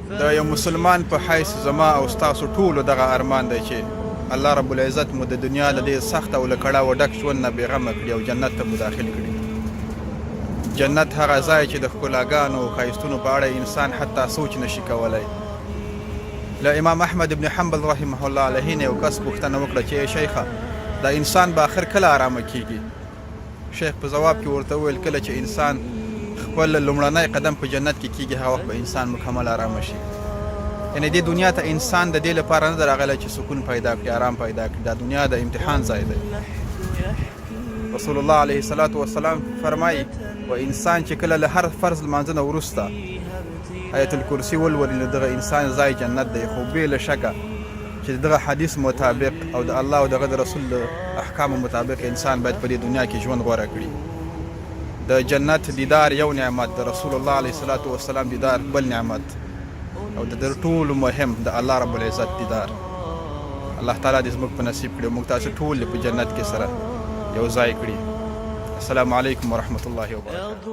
د یو مسلمان په حیث زما او ستاسو ټولو دغه ارمان دی چې الله رب العزت مو د دنیا له دې سخت او له کړاوه ډک ژوند نه بېغمه کړي او جنت ته مو داخل کړي. جنت هغه ځای چې د ښکلاګانو او ښایستونو په اړه انسان حتی سوچ نه شي کولای. له امام احمد ابن حنبل رحمه الله علیه نه یو کس پوښتنه وکړه چې ای شیخه، دا انسان به اخر کله ارامه کیږي؟ شیخ په ځواب کې ورته وویل، کله چې انسان خپل لومړنی قدم په جنت کې کیږي هغه وخت به انسان مکمل ارامه شي. یعنی دې دنیا ته انسان د دې لپاره نه راغلی چې سکون پیدا کړي، آرام پیدا کړي. دا دنیا د امتحان ځای دی. رسول الله علیه الصلاة والسلام فرمایي، و انسان چې کله له هر فرض لمانځه نه وروسته آیت الکرسي ولولي نو دغه انسان ځای جنت دی. خو بې له شکه چې د دغه حدیث مطابق او د الله او د هغه د رسول د احکامو مطابق انسان باید په دې دنیا کې ژوند غوره کړي. د جنت دیدار یو نعمت، د رسول الله علیه الصلاة والسلام دیدار بل نعمت، او د تر ټولو مهم د الله رب العزت دیدار. الله تعالی دې زموږ په نصیب کړي او موږ تاسو ټول په جنت کې سره یو ځای کړي. السلام علیکم ورحمت الله وبرکاته.